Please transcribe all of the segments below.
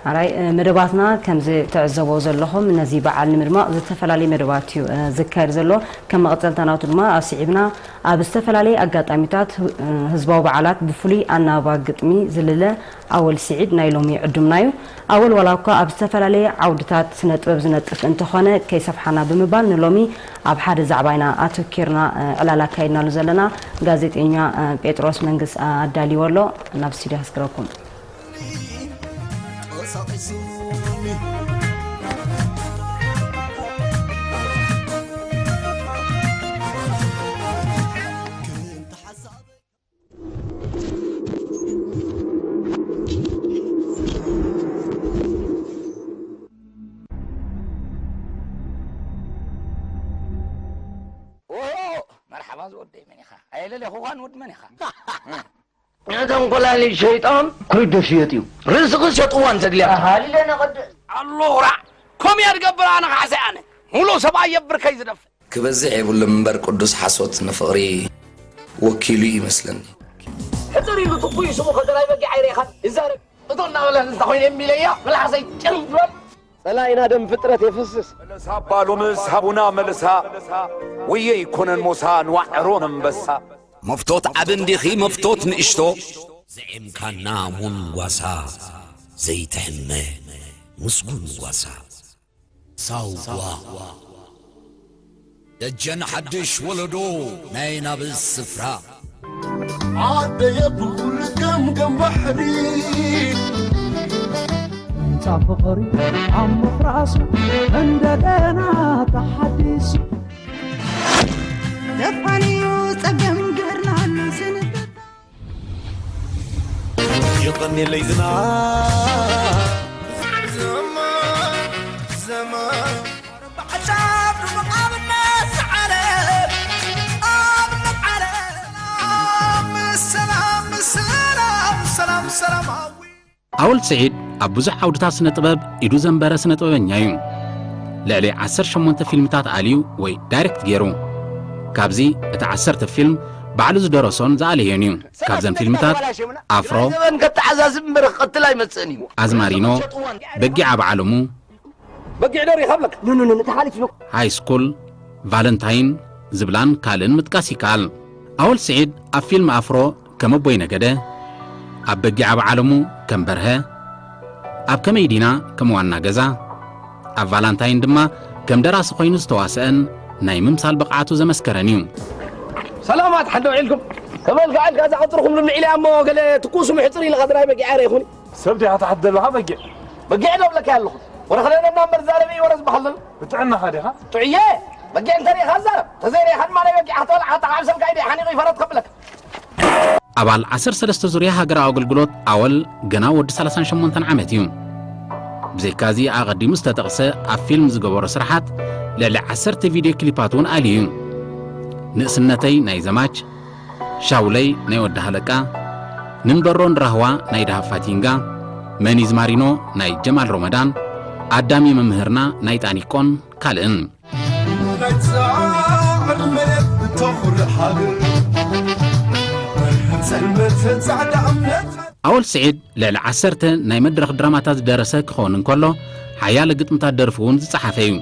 ኣራይ መደባትና ከምዚ ትዕዘቦ ዘለኹም ነዚ በዓል ንምድማቕ ዝተፈላለየ መደባት እዩ ዝካየድ ዘሎ። ከም መቐጸልታ ናቱ ድማ ኣስዒብና ኣብ ዝተፈላለየ ኣጋጣሚታት ህዝባዊ በዓላት ብፍሉይ ኣናባባ ግጥሚ ዝልለ ኣወል ስዒድ ናይ ሎሚ ዕዱምና እዩ። ኣወል ዋላ እኳ ኣብ ዝተፈላለየ ዓውድታት ስነ ጥበብ ዝነጥፍ እንተኾነ ከይሰፍሓና ብምባል ንሎሚ ኣብ ሓደ ዛዕባ ኢና ኣተኪርና ዕላል ኣካይድናሉ ዘለና። ጋዜጠኛ ጴጥሮስ መንግስ ኣዳልዎ ኣሎ። ናብ ስቱድዮ ከስግረኩም። መርሓባ ዝወደይ መን ኢኻ? ኣየለለ ኹኻን ወድ መን ኢኻ? ተንኮላሊ ሸይጣን ኮይዶ ሽየጥ እዩ። ርእስኺ ሸጥዋ እንተድልያ። ሃሊለ ነቐድእ። ኣሎራ ኮምያ ድገብር ኣነ ካሕሰይ ኣነ ሙሉእ ሰብኣይ የብር ከይዝደፍ። ክበዝሕ የብሉን እምበር ቅዱስ ሓሶት ንፍቕሪ ወኪሉ እዩ ይመስለኒ። ሕጽር ኢሉ ትኩይ ስሙ ከተላይ በጊዕ ኣይረኻን ይዛረብ። እቶ እናበለ እንስሳ ኮይነ የሚለያ መልሓሰይ ጭርም ትበል። ጸላኢና ደም ፍጥረት የፍስስ። መለሳ ኣባ ሎምስ ሃቡና መለሳ ወየ ይኮነን ሞሳ ንዋዕሮ ኣንበሳ። መፍቶት ዓቢ እንዲኺ መፍቶት ንእሽቶ። ዘዒምካና ሙን ጓሳ ዘይትሕመ ምስጉን ጓሳ። ሳዋ ደጀን ሓድሽ ወለዶ ናይ ናብስ ስፍራ። ዓደየ ብኹሉ ገምገም ባሕሪ። ህንጻ ፍቕሪ ኣብ ምፍራሱ እንደገና ተሓዲሱ። ደፋን'ዩ ጸገም ገርናን ስንብታ። የቐንየለይ ዝናብ። ኣወል ስዒድ ኣብ ብዙሕ ዓውድታት ስነ ጥበብ ኢዱ ዘንበረ ስነ ጥበበኛ እዩ። ልዕሊ ዓሰርተ ሸሞንተ ፊልምታት ኣልዩ ወይ ዳይሬክት ገይሩ። ካብዚ እቲ ዓሰርተ ፊልም ባዕሉ ዝደረሶን ዝኣለዮን እዩ። ካብዘን ፊልምታት ኣፍሮ፣ ዘበን ከተዓዛዝብ እምበር ክቐትል ኣይመጽእን እዩ። ኣዝማሪኖ፣ በጊዕ ኣብ ዓለሙ፣ በጊዕ ዶ ሪኻ ብለካ? ኑ፣ ኑ፣ ኑ፣ እቲ ሓሊፍ ኑ። ሃይ ስኩል፣ ቫለንታይን ዝብላን ካልእን ምጥቃስ ይከኣል። ኣወል ስዒድ ኣብ ፊልም ኣፍሮ ከም ኣቦይ ነገደ፣ ኣብ በጊዕ ኣብ ዓለሙ ከም በርሀ፣ ኣብ ከመይ ዲና ከም ዋና ገዛ፣ ኣብ ቫላንታይን ድማ ከም ደራሲ ኮይኑ ዝተዋስአን ናይ ምምሳል ብቕዓቱ ዘመስከረን እዩ። ሰላማት ሓንደ ውዒልኩም። ከመልካ ዕልካ እዛ ቐፅርኹም ልምዒ ኢለያ እሞ ገለ ትኩሱ ምሕፅር ኢልኻ ድራይ በጊዕ ኣረ ይኹን። ሰብ ዲኻ ትሓት ዘለኻ በጊዕ? በጊዕ ዶ እብለካ ኣለኹ? ወረ ክለለና እምበር ዛረብ እዩ ወረ ዝበሃል ዘሎ። ብጥዕናኻ ዲኻ? ጥዑየ! በጊዕ እንተ ርኢኻ ዛረብ። ተዘይርኢኻ ድማ ናይ በጊዕ ክትበልዓ ተሓብሰልካ ኢደ ሓኒቑ ይፈረት ከብለካ። ኣባል ዓሰርተ ሰለስተ ዙርያ ሃገራዊ ኣገልግሎት ኣወል ገና ወዲ ሰላሳን ሸሞንተን ዓመት እዩ። ብዘይካዚ ኣቐዲሙ ዝተጠቕሰ ኣብ ፊልም ዝገበሮ ስራሓት ልዕሊ ዓሰርተ ቪድዮ ክሊፓት እውን ኣልዩ እዩ። ንእስነተይ ናይ ዘማች፣ ሻውለይ ናይ ወዲ ሃለቃ፣ ንንበሮን ራህዋ ናይ ደሃብ ፋቲንጋ፣ መኒዝ ማሪኖ ናይ ጀማል ሮመዳን፣ ኣዳም እዩ መምህርና ናይ ጣኒቆን ካልእን። ኣወል ስዒድ ልዕሊ ዓሰርተ ናይ መድረኽ ድራማታት ዝደረሰ ክኸውን እንከሎ፣ ሓያለ ግጥምታት ደርፊ እውን ዝጸሓፈ እዩ።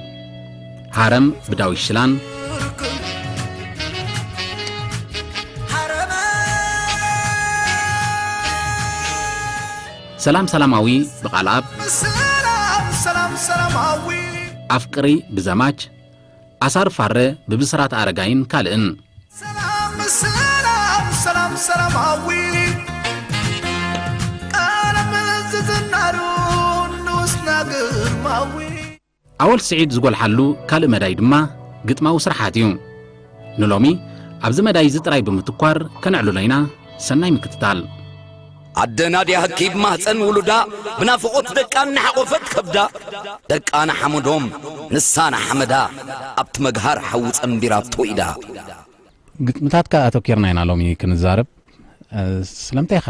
ሃረም ብዳዊት ሽላን፣ ሰላም ሰላማዊ ብቓልኣብ፣ ኣፍቅሪ ብዘማች፣ ኣሳር ፋረ ብብስራት ኣረጋይን ካልእን። ኣወል ስዒድ ዝጎልሓሉ ካልእ መዳይ ድማ ግጥማዊ ስርሓት እዩ። ንሎሚ ኣብዚ መዳይ እዚ ጥራይ ብምትኳር ከነዕልሎ ኢና። ሰናይ ምክትታል። ኣደና ድያ ህኪብ ማህፀን ውሉዳ ብናፍቖት ደቃ እናሓቖፈት ከብዳ ደቃ ንሓመዶም ንሳ ንሓመዳ ኣብቲ መግሃር ሓዊ ፀምቢራቶ ኢዳ። ግጥምታትካ ኣተኪርና ኢና ሎሚ ክንዛረብ። ስለምንታይ ኢኻ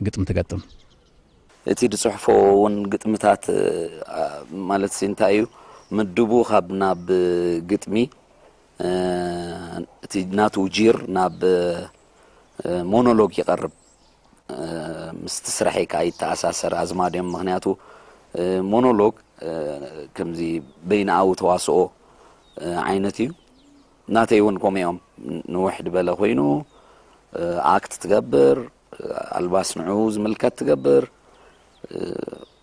ግጥሚ ትገጥም? እቲ ዝፅሕፎ እውን ግጥምታት ማለት እንታይ እዩ ምድቡ ካብ ናብ ግጥሚ እቲ ናቱ ጂር ናብ ሞኖሎግ ይቐርብ። ምስቲ ስራሐይ ከዓ ይተኣሳሰር ኣዝማድዮም። ምክንያቱ ሞኖሎግ ከምዚ በይንኣዊ ተዋስኦ ዓይነት እዩ። ናተይ እውን ከምኡ እዮም። ንውሕ ዝበለ ኮይኑ ኣክት ትገብር፣ ኣልባስ ንዑ ዝምልከት ትገብር።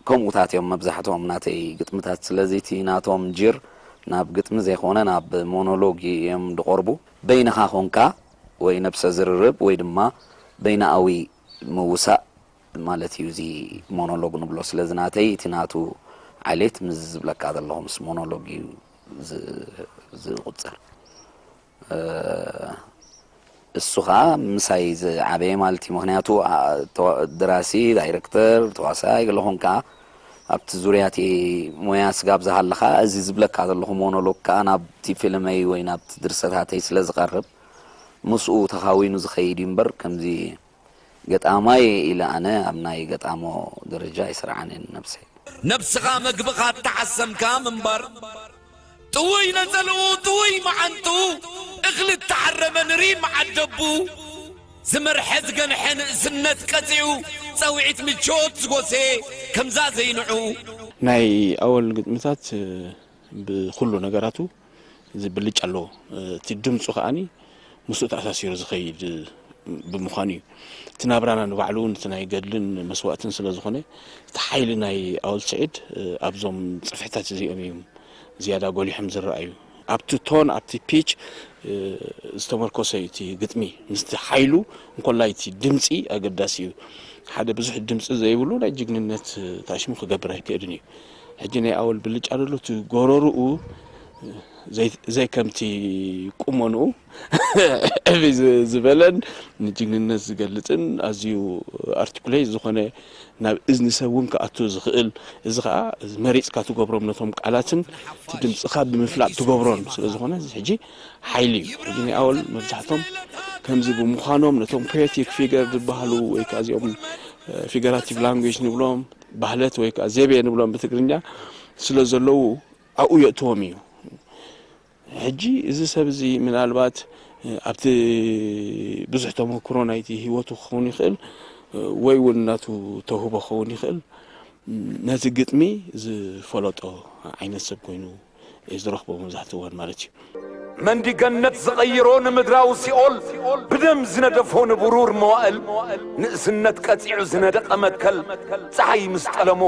ከምኡታት እዮም መብዛሕትኦም ናተይ ግጥምታት። ስለዚ እቲ ናቶም ጅር ናብ ግጥሚ ዘይኮነ ናብ ሞኖሎግ እዮም ዝቐርቡ። በይንኻ ኮንካ ወይ ነብሰ ዝርርብ ወይ ድማ በይናኣዊ ምውሳእ ማለት እዩ እዚ ሞኖሎግ ንብሎ። ስለዚ ናተይ እቲ ናቱ ዓሌት ምስ ዝብለካ ዘለኹ ምስ ሞኖሎግ እዩ ዝ- ዝቑጸር። እሱ ኸዓ ምሳይ ዝዓበየ ማለት እዩ። ምክንያቱ ደራሲ፣ ዳይረክተር፣ ተዋሳይ ገለኹም ከዓ ኣብቲ ዙርያ እቲ ሞያ ስጋብ ዝሃለኻ እዚ ዝብለካ ዘለኹ ሞኖሎግ ከዓ ናብቲ ፊልመይ ወይ ናብቲ ድርሰታተይ ስለ ዝቐርብ ምስኡ ተኻዊኑ ዝኸይድ እዩ እምበር ከምዚ ገጣማይ ኢለ ኣነ ኣብ ናይ ገጣሞ ደረጃ ኣይስርዓንን ነብሰይ። ነብስኻ መግብኻ እተሓሰምካ ምንባር። ጥውይ ነጸልኡ ጥውይ መዓንጥኡ እኽሊ እተሓረመ ንሪ መዓደቡ ዝመርሐ ዝገንሐ ንእስነት ቀጺዑ ጸውዒት ምቾት ዝጎሴ ከምዛ ዘይንዑ። ናይ ኣወል ግጥምታት ብኹሉ ነገራቱ እዚ ብልጫ ኣለዎ። እቲ ድምፁ ከዓኒ ምስኡ ተኣሳሲሩ ዝኸይድ ብምዃኑ እዩ። እቲ ናብራና ንባዕሉ እውን እቲ ናይ ገድልን መስዋእትን ስለ ዝኾነ እቲ ሓይሊ ናይ ኣወል ስዒድ ኣብዞም ፅፍሕታት እዚኦም እዮም ዝያዳ ጎሊሖም ዝረኣዩ። ኣብቲ ቶን ኣብቲ ፒች ዝተመርኮሰ እዩ እቲ ግጥሚ ምስቲ ሓይሉ እንኮላይ እቲ ድምፂ ኣገዳሲ እዩ። ሓደ ብዙሕ ድምፂ ዘይብሉ ናይ ጅግንነት ታሽሙ ክገብር ኣይክእልን እዩ። ሕጂ ናይ ኣወል ብልጫ ደሎ እቲ ጎረርኡ ዘይ ከምቲ ቁመንኡ ዕብይ ዝበለን ንጅግንነት ዝገልፅን ኣዝዩ ኣርቲኩሌት ዝኾነ ናብ እዝኒ ሰብ እውን ክኣቱ ዝኽእል፣ እዚ ከዓ መሪፅካ ትገብሮም ነቶም ቃላትን እቲ ድምፅኻ ብምፍላጥ ትገብሮን ስለ ዝኾነ እዚ ሕጂ ሓይሊ እዩ። ሕጂ ናይ ኣወል መብዛሕቶም ከምዚ ብምዃኖም ነቶም ፖየቲክ ፊገር ዝበሃሉ ወይ ከዓ እዚኦም ፊገራቲቭ ላንጉጅ ንብሎም ባህለት ወይ ከዓ ዜቤ ንብሎም ብትግርኛ ስለ ዘለዉ ኣብኡ የእትዎም እዩ። ሕጂ እዚ ሰብ እዚ ምናልባት ኣብቲ ብዙሕ ተመክሮ ናይቲ ህይወቱ ክኸውን ይኽእል ወይ እውን ናቱ ተውህቦ ክኸውን ይኽእል። ነቲ ግጥሚ ዝፈለጦ ዓይነት ሰብ ኮይኑ እየ ዝረኽቦ መብዛሕትኡ እዋን ማለት እዩ። መንዲ ገነት ዝቐይሮ ንምድራዊ ሲኦል ብደም ዝነደፎ ንብሩር መዋእል ንእስነት ቀጺዑ ዝነደቐ መትከል ጸሓይ ምስ ጠለሞ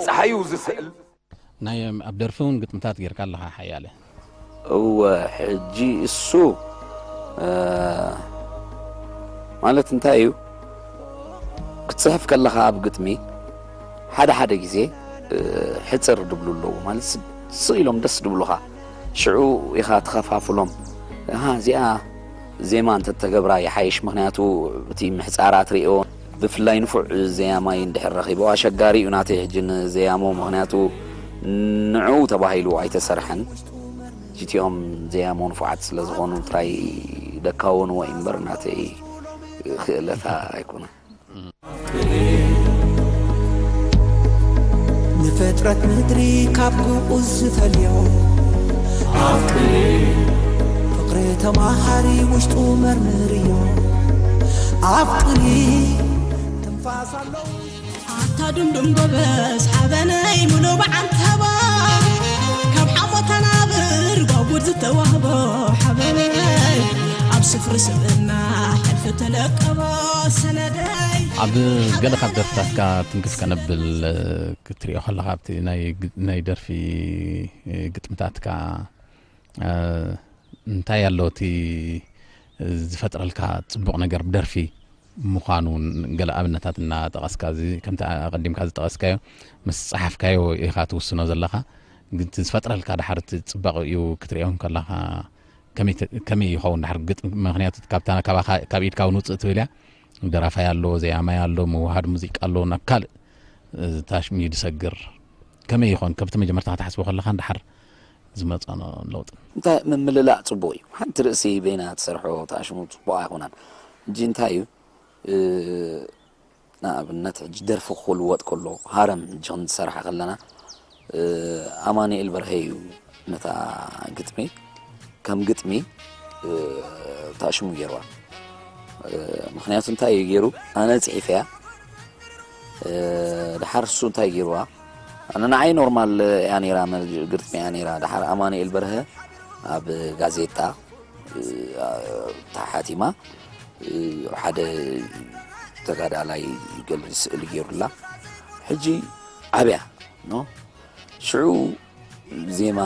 ጸሓዩ ዝስእል ናይ ኣብ ደርፊ እውን ግጥምታት ጌርካ ኣለኻ ሓያለ። እወ ሕጂ እሱ ማለት እንታይ እዩ ክትፅሕፍ ከለኻ ኣብ ግጥሚ ሓደ ሓደ ግዜ ሕፅር ድብሉ ኣለዉ ማለት ስቕ ኢሎም ደስ ድብሉኻ ሽዑ ኢኻ ትኸፋፍሎም እዚኣ ዜማ እንተተገብራ ይሓይሽ ምኽንያቱ እቲ ምሕፃራ ትሪኦ ብፍላይ ንፉዕ ዘያማይ እንድሕር ረኺቦ ኣሸጋሪ እዩ ናተይ ሕጂ ንዘያሞ ምኽንያቱ ንዕኡ ተባሂሉ ኣይተሰርሐን ጅቲኦም ዘያሞ ንፉዓት ስለ ዝኾኑ ጥራይ ደካወንዎ እዩ እምበር ናተይ ክእለታ ኣይኮነን ንፍጥረት ምድሪ ካብ ግኡዝ ዝፈልዮ ኣፍቅሪ ፍቕሪ ተማሃሪ ውሽጡ መርምርዮ ኣፍቅሪ ትንፋስ ኣለዉ ኣታ ዱምዱም ጎበዝ ሓበነይ ምሉእ በዓንተባ ካብ ሓሞት ኣናብር ጓጉድ ዝተዋህቦ ሓበነይ ኣብ ስፍሪ ስብእና ሕልፊ ተለቀቦ ሰነደይ ኣብ ገለ ካብ ደርፍታትካ ትንክፍ ከነብል ክትሪኦ ከለኻ ኣብቲ ናይ ደርፊ ግጥምታትካ እንታይ ኣሎ እቲ ዝፈጥረልካ ፅቡቕ ነገር ብደርፊ ምዃኑ ገለ ኣብነታት እናጠቐስካ ከምቲ ኣቐዲምካ ዝጠቐስካዮ ምስ ፀሓፍካዮ ኢኻ ትውስኖ ዘለኻ ግን ዝፈጥረልካ ድሓር እቲ ፅባቕኡ ክትሪኦ ከለኻ ከመይ ይኸውን ድሓር ግጥሚ ምክንያቱ ካብታ ካባኻ ካብ ኢድካ እውን ውፅእ ትብል እያ ደራፋይ ኣሎ ዘያማይ ኣሎ ምውሃድ ሙዚቃ ኣሎ ናብ ካልእ ታሽሙ እዩ ዝሰግር ከመይ ይኾን ከብቲ መጀመርታ ክትሓስቦ ከለኻ ድሓር ዝመፀ ለውጢ እንታይ ምምልላእ ፅቡቅ እዩ ሓንቲ ርእሲ በይና ትሰርሖ ታሽሙ ፅቡቅ ኣይኮነን እንጂ እንታይ እዩ ንኣብነት ሕጂ ደርፊ ክልወጥ ከሎ ሃረም ሕጂ ክንሰርሓ ከለና ኣማኒኤል በርሀ እዩ ነታ ግጥሚ ከም ግጥሚ ታሽሙ ገይርዋ ምክንያቱ እንታይ እዩ ገይሩ ኣነ ፅሒፈያ ድሓር እሱ እንታይ ገይርዋ? ኣነ ንዓይ ኖርማል እያ ነይራ፣ ግጥሚ እያ ነይራ። ድሓር ኣማኑኤል በርሀ ኣብ ጋዜጣ ተሓቲማ፣ ሓደ ተጋዳላይ ይገልጽ ስእሊ ገይሩላ። ሕጂ ዓብያ ኖ ሽዑ ዜማ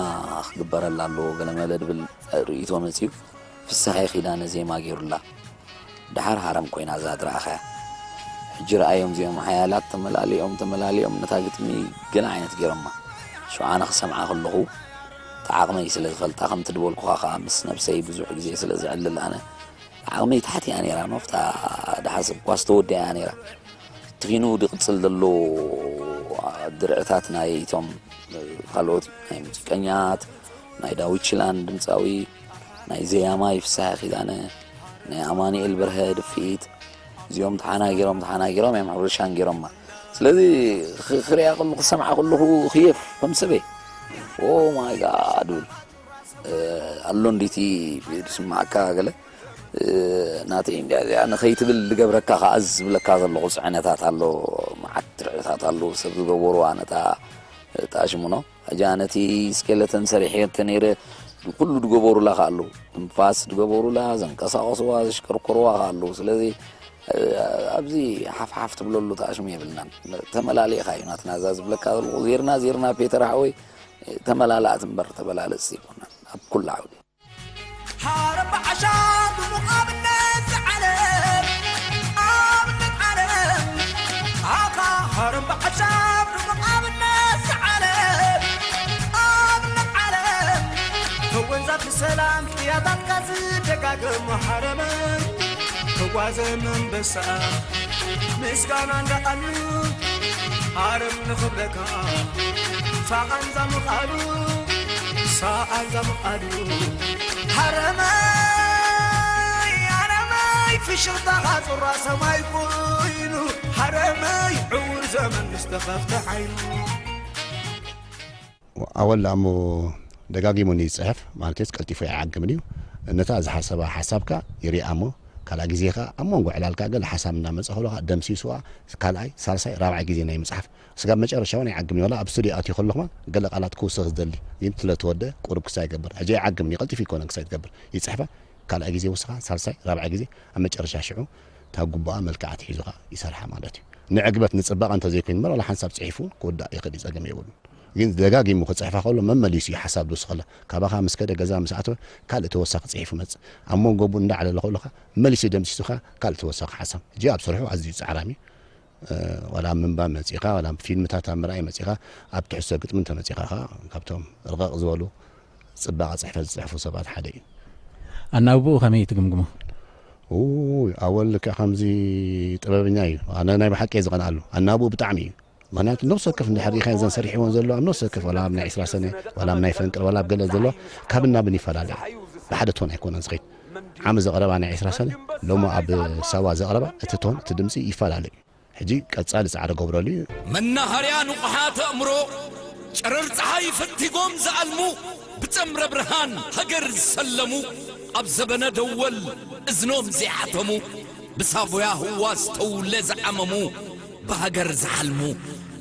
ክግበረላ ኣለዎ ገለመለ ድብል ርእይቶ መጺኡ፣ ፍስሃየ ኪዳነ ዜማ ገይሩላ። ደሓር ሃረም ኮይና እዛ ዝረኣኻያ። ሕጂ ረኣዮም እዚኦም ሓያላት ተመላሊኦም ተመላሊኦም ነታ ግጥሚ ገለ ዓይነት ገይሮማ። ሽዑ ኣነ ክሰምዓ ከለኹ፣ እቲ ዓቕመይ ስለ ዝፈልጣ፣ ከምቲ ድበልኩኻ ከኣ ምስ ነብሰይ ብዙሕ ግዜ ስለ ዘዕልል ኣነ፣ ዓቕመይ ታሕቲ እያ ነይራ፣ ኖፍታ ድሓስብ ኳስ ተወዲኣ እያ ነይራ። ትኺኑ ዝቕጽል ዘሎ ድርዕታት ናይ እቶም ካልኦት ናይ ሙዚቀኛት፣ ናይ ዳዊት ችላን ድምጻዊ፣ ናይ ዘያማይ ፍስሃ ኪዳነ፣ ናይ ኣማኑኤል በርሀ ድፍኢት፣ እዚኦም ተሓናጊሮም ተሓናጊሮም እዮም ሕርሻን ገይሮማ። ስለዚ ኽ- ክሪኣ ከለኹ ክሰምዓ ከለኹ ክየፍ ከም ሰበይ ኦ ማይ ጋድ ብል ኣሎ እንዲቲ ዝስማዓካ ገለ ናተይ እንዲያ እዚኣ ንኸይትብል ዝገብረካ ከኣ ዝብለካ ዘለኹ ጽዕነታት ኣሎ፣ መዓት ትርዕታት ኣሎ፣ ሰብ ዝገበርዋ ነታ ጣሽሙኖ። ሕጂ ኣነ እቲ ስኬለተን ሰሪሐ እንተ ነይረ፣ ኩሉ ዝገበሩላ ከኣ ኣለዉ። ትንፋስ ዝገበሩላ፣ ዘንቀሳቐስዋ፣ ዘሽከርክርዋ ከኣ ኣለዉ። ስለዚ ኣብዚ ሓፍ ሓፍ ትብለሉ ተኣሽሙ የብልናን። ተመላሊእኻ እዩ ናትና እዛ ዝብለካ ዘለኹ። ዜርና ዜርና ፔተር ሓወይ፣ ተመላላእቲ እምበር ተበላለጽቲ ኣይኮናን ኣብ ኩሉ ዓውዲ። ሓረባ ዓሻ ድሙቕ ኣብነት ዝዓለም፣ ኣብነት ዓለም። ኣኻ ሓረባ ዓሻ ድሙቕ ኣብነት ዝዓለም፣ ኣብነት ዓለም። ተወንዛፍ ሰላም ቅያታትካ ዝደጋገም ሓረመ ተጓዘ መንበሳ ምስጋና እንዳኣሉ ኣረም ንኽብለካ ሳኣንዛ ምቓሉ ሳኣንዛ ምቓሉ ሃረመይ ሃረመይ ፍሽኽታኻ ጹራ ሰማይ ኮይኑ ሃረመይ ዕውር ዘመን ምስ ተኸፍተ ዓይኑ ኣወል ኣሞ ደጋጊሙ ንይጽሕፍ ማለት ቀልጢፉ ኣይዓግምን እዩ። ነታ ዝሓሰባ ሓሳብካ ይሪኣ እሞ ካልኣ ግዜ ኸኣ ኣብ መንጎ ዕላልካ ገለ ሓሳብ እናመጸ ከሎ ኸኣ ደምሲስዋ ካልኣይ ሳልሳይ ራብዓይ ግዜ ናይ ምጽሓፍ ስጋብ መጨረሻ እውን ኣይዓግምን እዩ። ዋላ ኣብ ስቱዲዮ ኣትዩ ከሎ ኸማ ገለ ቃላት ክውስኽ ዝደሊ ግን ስለ ተወደ ቁሩብ ክሳይ ይገብር። ሕጂ ኣይዓግምን እዩ። ቀልጢፉ ይኮነን ክሳይ ትገብር ይጽሕፋ ካልኣይ ግዜ ወስኻ ሳልሳይ ራብዓይ ግዜ ኣብ መጨረሻ ሽዑ እታ ግቡኣ መልክዓ ኣትሒዙ ኸኣ ይሰርሓ ማለት እዩ። ንዕግበት ንጽባቐ እንተዘይኮይኑ እምበር ዋላ ሓንሳብ ጽሒፉ ክውዳእ ይኽእል እዩ። ጸገም የብሉን። ግን ደጋጊሙ ክጽሕፋ ከሎ መመሊሱ እዩ ሓሳብ ዝውስኸላ። ካባኻ ምስ ከደ ገዛ ምስ ኣተወ ካልእ ተወሳኺ ጽሒፉ መጽእ። ኣብ መንጎ ቡን እንዳዕለለ ከሎ ኸኣ መሊሱ ደምሲሱ ኸኣ ካልእ ተወሳኺ ሓሳብ። ሕጂ ኣብ ስርሑ ኣዝዩ ጻዕራም እዩ። ዋላ ኣብ ምንባብ መጺኻ ዋላ ኣብ ፊልምታት ኣብ ምርኣይ መጺኻ ኣብ ትሕዝቶ ግጥሚ እንተመጺኻ ኸኣ ካብቶም ርቐቕ ዝበሉ ጽባቐ ጽሕፈት ዝጽሕፉ ሰባት ሓደ እዩ። ኣናብብኡ ከመይ ትግምግሞ? ኡይ ኣወል ልክዕ ከምዚ ጥበበኛ እዩ። ኣነ ናይ ብሓቂ እየ ዝቐንኣሉ። ኣናብብኡ ብጣዕሚ እዩ። ምኽንያቱ ነብሲ ወከፍ እንድሕር ሪኢኻዮ እዘን ሰሪሕወን ዘሎ ኣብ ነብሲ ወከፍ ዋላ ኣብ ናይ ዕስራ ሰነ ዋላ ኣብ ናይ ፈንቅል ዋላ ኣብ ገለ ዘሎ ካብን ናብን ይፈላለ እዩ። ብሓደ ቶን ኣይኮነን ዝኸይድ። ዓሚ ዘቕረባ ናይ ዕስራ ሰነ ሎሚ ኣብ ሳዋ ዘቕረባ እቲ ቶን እቲ ድምፂ ይፈላለ እዩ። ሕጂ ቀጻሊ ጻዕሪ ገብረሉ እዩ። መናሃርያ ንቑሓት ኣእምሮ ጨረር ጸሓይ ፈቲጎም ዝኣልሙ ብጸምረ ብርሃን ሃገር ዝሰለሙ ኣብ ዘበነ ደወል እዝኖም ዘይሓተሙ ብሳቡያ ህዋ ዝተውለ ዝዓመሙ ብሃገር ዝሓልሙ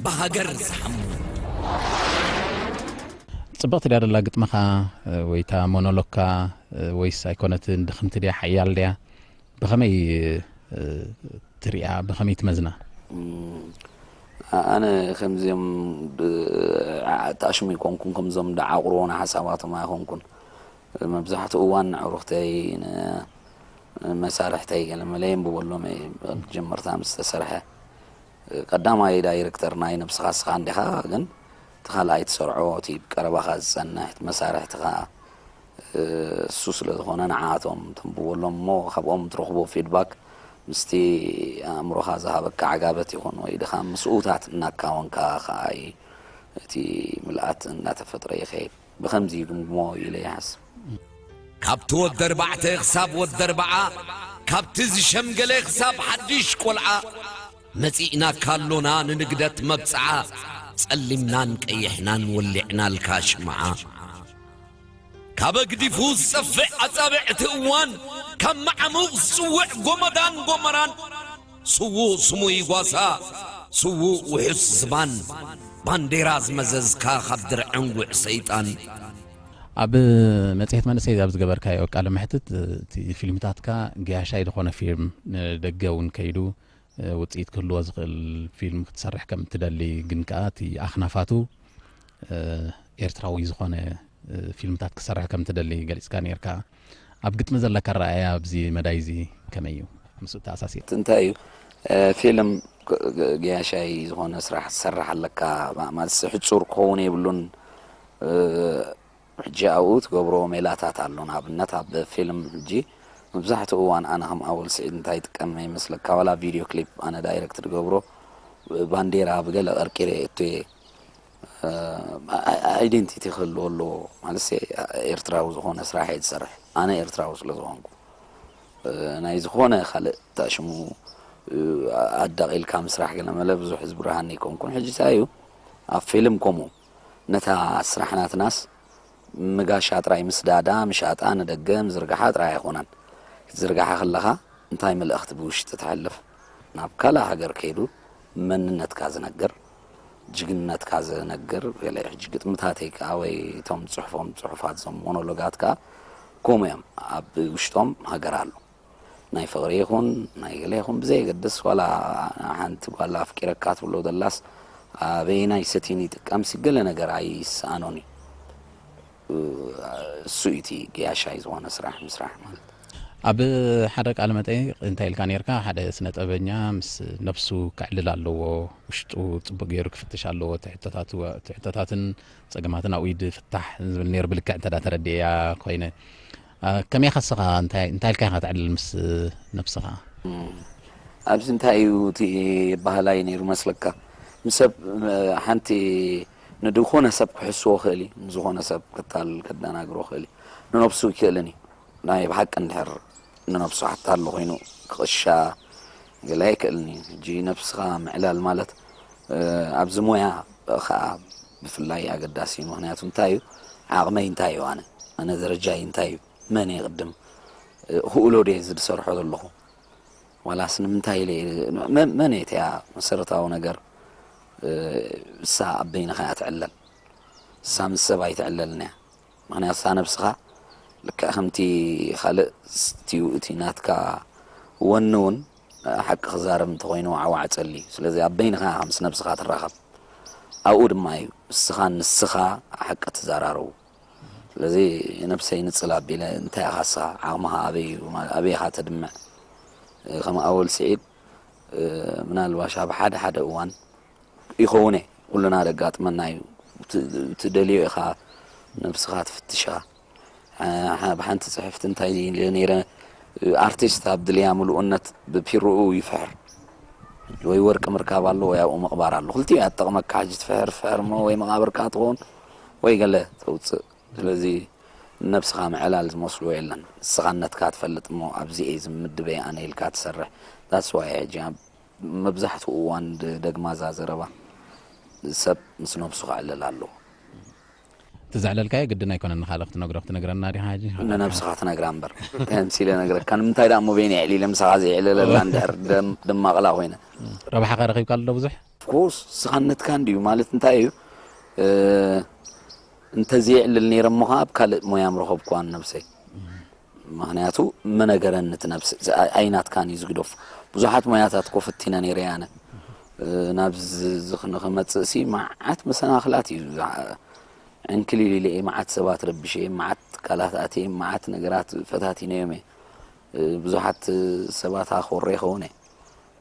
ብሃገር ዝሓሙ። ጽብቕቲ ድያ ደላ ግጥምኻ ወይታ ሞኖሎግካ ወይስ ኣይኮነትን ድኽምቲ ድያ ሓያል ድያ ብኸመይ ትሪኣ ብኸመይ ትመዝና? ኣነ ከምዚኦም ተኣሽሙ ኣይኮንኩን ከምዞም ዝዓቑርዎ ሓሳባቶም ኣይኮንኩን። መብዛሕትኡ እዋን ንዕሩኽተይ ንመሳርሕተይ ገለ መለ የንብበሎም እየ። ጀመርታ ምስ ተሰርሐ ቀዳማይ ዳይረክተር ናይ ነብስኻ ስኻ እንዲኻ፣ ግን እቲ ካልኣይ ትሰርዖ እቲ ብቀረባኻ ዝጸንሕ እቲ መሳርሕትኻ እሱ ስለ ዝኾነ ንዓኣቶም ተንብበሎም እሞ ካብኦም ትረኽቦ ፊድባክ ምስቲ ኣእምሮኻ ዝሃበካ ዓጋበት ይኹን ወይ ድኻ ምስኡታት እናካወንካ ከኣ እዩ እቲ ምልኣት እናተፈጥረ ይኸይድ። ብኸምዚ ይግምግሞ ኢለ ይሓስብ። ካብቲ ወዲ ኣርባዕተ ክሳብ ወዲ ኣርብዓ ካብቲ ዝሸምገለ ክሳብ ሓድሽ ቆልዓ መጺእናካ ኣሎና ንንግደት መብጽዓ ጸሊምናን ቀይሕናን ወሊዕናልካ ሽምዓ ካብ ኣግዲፉ ዝጸፍዕ ኣጻብዕ እቲ እዋን ካብ መዓሙቕ ዝጽውዕ ጎመዳን ጎመራን ስዉእ ስሙይ ጓሳ ስዉእ ውሑስ ዝባን፣ ባንዴራ ዝመዘዝካ ካብ ድርዐ እንጉዕ ሰይጣን። ኣብ መጽሔት መንእሰይ ኣብ ዝገበርካዮ ቃለ መሕትት፣ እቲ ፊልምታትካ ገያሻይ ዝኾነ ፊልም ንደገ እውን ከይዱ ውጽኢት ክህልዎ ዝኽእል ፊልም ክትሰርሕ ከም እትደሊ፣ ግን ከኣ እቲ ኣኽናፋቱ ኤርትራዊ ዝኾነ ፊልምታት ክሰርሕ ከም እትደሊ ገሊጽካ ነይርካ። ኣብ ግጥሚ ዘለካ ኣረኣእያ ኣብዚ መዳይ እዚ ከመይ እዩ? ምስኡ ተኣሳሲሩ። እንታይ እዩ ፊልም ገያሻይ ዝኾነ ስራሕ ትሰርሕ ኣለካ ማለት ሕጹር ክኸውን የብሉን። ሕጂ ኣብኡ ትገብሮ ሜላታት ኣሎ። ንኣብነት ኣብ ፊልም ሕጂ መብዛሕትኡ እዋን ኣነ ከም ኣወል ስዒድ እንታይ ይጥቀም ይመስለካ፣ ዋላ ቪድዮ ክሊፕ ኣነ ዳይረክት ዝገብሮ ባንዴራ ብገለ ቀርቂረ እቶ እየ። ኣይደንቲቲ ክህልዎ ኣለዎ ማለት ኤርትራዊ ዝኾነ ስራሕ እየ ዝሰርሕ ኣነ ኤርትራዊ ስለ ዝኾንኩ። ናይ ዝኾነ ካልእ ታሽሙ ኣዳቒልካ ምስራሕ ገለ መለ ብዙሕ ዝብርሃኒ ኣይኮንኩን። ሕጂ እንታይ እዩ ኣብ ፊልም ከምኡ ነታ ስራሕ ናትናስ ምጋሻ ጥራይ ምስዳዳ ምሻጣ ንደገ ምዝርግሓ ጥራይ ኣይኮነን። ክትዝርግሓ ከለኻ እንታይ መልእኽቲ ብውሽጢ ተሕልፍ ናብ ካልእ ሃገር ከይዱ መንነትካ ዝነግር ጅግንነትካ ዝነግር ገለ ሕጂ ግጥምታተይ ከኣ ወይ እቶም ዝጽሕፎም ጽሑፋት እዞም ሞኖሎጋት ከኣ ከምኡ እዮም ኣብ ውሽጦም ሃገር ኣሎ። ናይ ፍቕሪ ይኹን ናይ ገለ ይኹን ብዘየገድስ ዋላ ሓንቲ ጓል ኣፍቂረካ ትብሎ ዘላስ ኣበየናይ ሰቲን ይጥቀምሲ ገለ ነገር ኣይስኣኖን እዩ። እሱ እዩ እቲ ገያሻይ ዝኾነ ስራሕ ምስራሕ ማለት። ኣብ ሓደ ቃለ መጠይቕ እንታይ ኢልካ ነርካ? ሓደ ስነ ጥበበኛ ምስ ነብሱ ከዕልል ኣለዎ፣ ውሽጡ ጽቡቕ ገይሩ ክፍትሽ ኣለዎ፣ እቲ ሕቶታትን ጸገማትን ኣብኡ ድፍታሕ ዝብል ነይሩ ብልክዕ እንተ ተረዲእያ ኮይነ። ከመይ ኢኻ ንስኻ እንታይ እንታይ ኢልካ ኢኻ ተዕልል ምስ ነብስኻ? ኣብዚ እንታይ እዩ እቲ ባህላይ ነይሩ መስለካ? ንሰብ ሓንቲ ንድኾነ ሰብ ክሕስዎ ክእል እዩ፣ ንዝኾነ ሰብ ክታል ከደናግሮ ክእል እዩ። ንነብሱ ይክእልን እዩ። ናይ ብሓቂ እንድሕር ንነብሱ ሓታሎ ኮይኑ ክቕሻ ገለ ኣይክእልን እዩ። ሕጂ ነብስኻ ምዕላል ማለት ኣብዚ ሞያ ከዓ ብፍላይ ኣገዳሲ እዩ። ምክንያቱ እንታይ እዩ ዓቕመይ እንታይ እዩ ኣነ ኣነ ደረጃይ እንታይ እዩ መን እየ ቅድም ክእሎ ደ ዝሰርሖ ዘለኹ ዋላስ ንምንታይ ኢለ መን እየ እቲያ መሰረታዊ ነገር እሳ ኣብ በይንኻ እያ ትዕለል እሳ ምስ ሰብ ኣይትዕለልን እያ ምክንያቱ እሳ ነብስኻ ልክዕ ከምቲ ካልእ ስትዩ እቲ ናትካ ወኒ እውን ሓቂ ክዛረብ እንተኮይኑ ዓዋዕ ጸሊ እዩ ስለዚ ኣብ በይንኻ ምስ ነብስኻ ትራኸብ ኣብኡ ድማ እዩ እስኻን ንስኻ ሓቂ ትዘራረቡ ስለዚ ነብሰይ ንጽል ኣቢለ እንታይ ኢኻ እስኻ ዓቕምኻ ኣበይ እዩ ኣበይ ኢኻ ተድምዕ ከም ኣወል ስዒድ ምናልባሽ ኣብ ሓደ ሓደ እዋን ይኸውን እየ ኩልና ደጋጥመና እዩ ትደልዮ ኢኻ ነብስኻ ትፍትሻ ብሓንቲ ፅሕፍቲ እንታይ ኢለ ነይረ ኣርቲስት ኣብ ድልያ ምሉእነት ብፒርኡ ይፍሕር ወይ ወርቂ ምርካብ ኣሎ ወይ ኣብኡ ምቕባር ኣሎ ክልቲኡ እያ ትጠቕመካ ሕጂ ትፍሕር ፍሕር እሞ ወይ መቓብርካ ትኸውን ወይ ገለ ተውፅእ ስለዚ ነብስኻ ምዕላል ዝመስሎ የለን ንስኻነትካ ትፈልጥ እሞ ኣብዚ እየ ዝምድበ ኣነ ኢልካ ትሰርሕ that's why ሕጂ ኣብ መብዛሕትኡ እዋን ዝደግማ እዛ ዘረባ ሰብ ምስ ነብሱ ከዕልል ኣለዎ። እቲ ዘዕለልካዮ ግድን ኣይኮነን ንኻልእ ክትነግሮ ክትነግረና ዲኻ ሕጂ? ንነብስኻ ትነግራ እምበር እንታይ ኣምሲለ ነግረካ ንምንታይ ደኣ እሞ በይነ የዕሊለ ምሳኻ ዘየዕለለላ እንድሕር ደማቕላ ኮይነ። ረብሓ ከ ረኺብካሉ ዶ ብዙሕ? Of course ስኻነትካ እንድዩ ማለት እንታይ እዩ እንተዘየዕልል ነይረ እሞ ከዓ ኣብ ካልእ ሞያ ምረኸብኩዋን ነብሰይ። ምኽንያቱ ምነገረኒ እቲ ነብሲ ኣይናትካን እዩ ዝግደፎ ብዙሓት ሞያታት እኮ ፈቲነ ነይረ ኣነ ናብዚ ንክመፅእ ሲ መዓት መሰናክላት እዩ ዕንክሊል ኢለ እየ መዓት ሰባት ረቢሸ እየ መዓት ትካላት ኣትየ እየ መዓት ነገራት ፈታቲነዮም እየ ብዙሓት ሰባት ኣክብሮ ይኸውን እየ